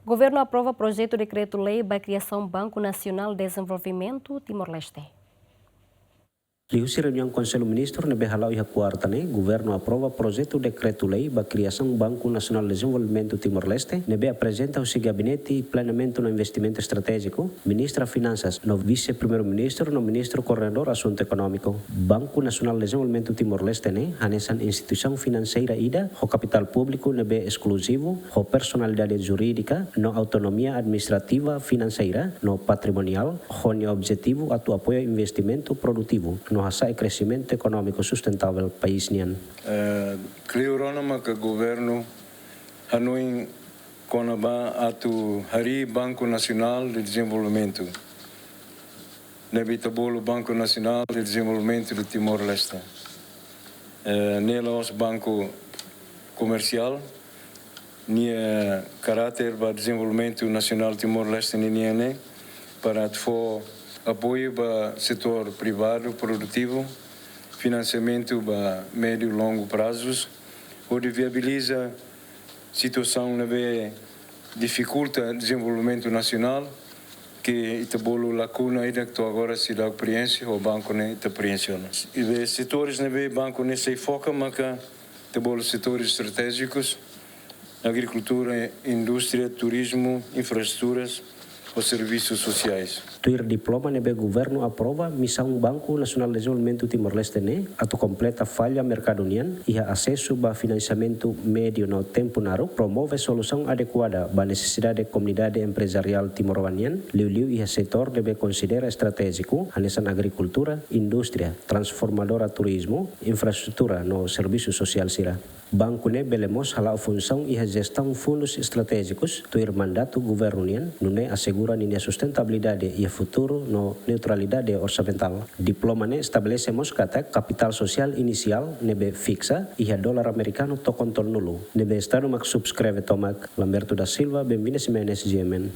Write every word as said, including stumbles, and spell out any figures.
Governu aprova projetu dekretu-lei ba kriasaun Banku Nasionál Dezenvolvimentu Timor-Leste. Liuhusi reuniaun Konsellu Ministru ne'ebé hala'o iha kuarta ne'e, governu aprova projetu dekretu-lei ba kriasaun Banku Nasionál Dezenvolvimentu Timor-Leste, ne'ebé aprezenta husi Gabinete Planeamentu no Investimentu Estratéjiku, Ministra Finansas no Vise-Primeiru-Ministru no Ministru Koordenadór Asuntu Ekonómiku. Banku Nasionál Dezenvolvimentu Timor-Leste ne'e hanesan instituisaun finanseira ida ho kapitál públiku ne'ebé eskluzivu, ho personalidade jurídika no autonomia administrativa, finanseira no patrimoniál, ho nia objetivu atu apoia investimentu produtivu no hasa'e kresimentu ekonómiku sustentável país nian. Eh, kleur ona maka governu hanoin kona-ba atu harii Banku Nasionál de Dezenvolvimentu, ne'ebé ita bolu Banku Nasionál de Dezenvolvimentu de Timor-Leste. Eh, ne'e la'ós banku komersiál, nia karáter ba dezenvolvimentu nasionál Timor-Leste ninian ne'e, para atu fó apoiu ba setór privadu produtivu, finansiamentu ba médiu longu prazus, hodi viabiliza situasaun ne'ebé difikulta dezenvolvimentu nasionál, ke ita bolu lakuna ida ke to'o agora seidauk prienxe, ho banku ne'e ita prienxe ona. I be setores ne'ebé banku ne'e sei foka maka ita bolu setores estratéjikus, agrikultura, indústria, turizmu, infraestruturas ho servisus sosiais. Tuir diploma ne'ebé governu aprova, misaun Banku Nasionál Dezenvolvimentu Timor-Leste ne'e atu kompleta falla merkadu nian iha asesu ba finansiamentu médiu no tempu naruk, promove solusaun adekuada ba nesesidade komunidade emprezariál timoroan nian, liuliu iha setór ne'ebé konsidera estratéjiku, hanesan agrikultura, indústria, transformadora, turizmu, infraestrutura no servisu sosiál sira. Banku ne'e bele mós hala'o funsaun iha jestaun fundus estratéjikus, tuir mandatu governu nian, nune'e asegura ninia sustentabilidade iha futuru no neutralidade orsamentál. Diploma ne'e estabelese mós katak kapitál sosiál inisiál ne'ebé fiksa iha dolar amerikanu tokon tolunulu, ne'ebé Estadu mak subskreve tomak. Lamberto da Silva, Benvina Ximenes, G M N.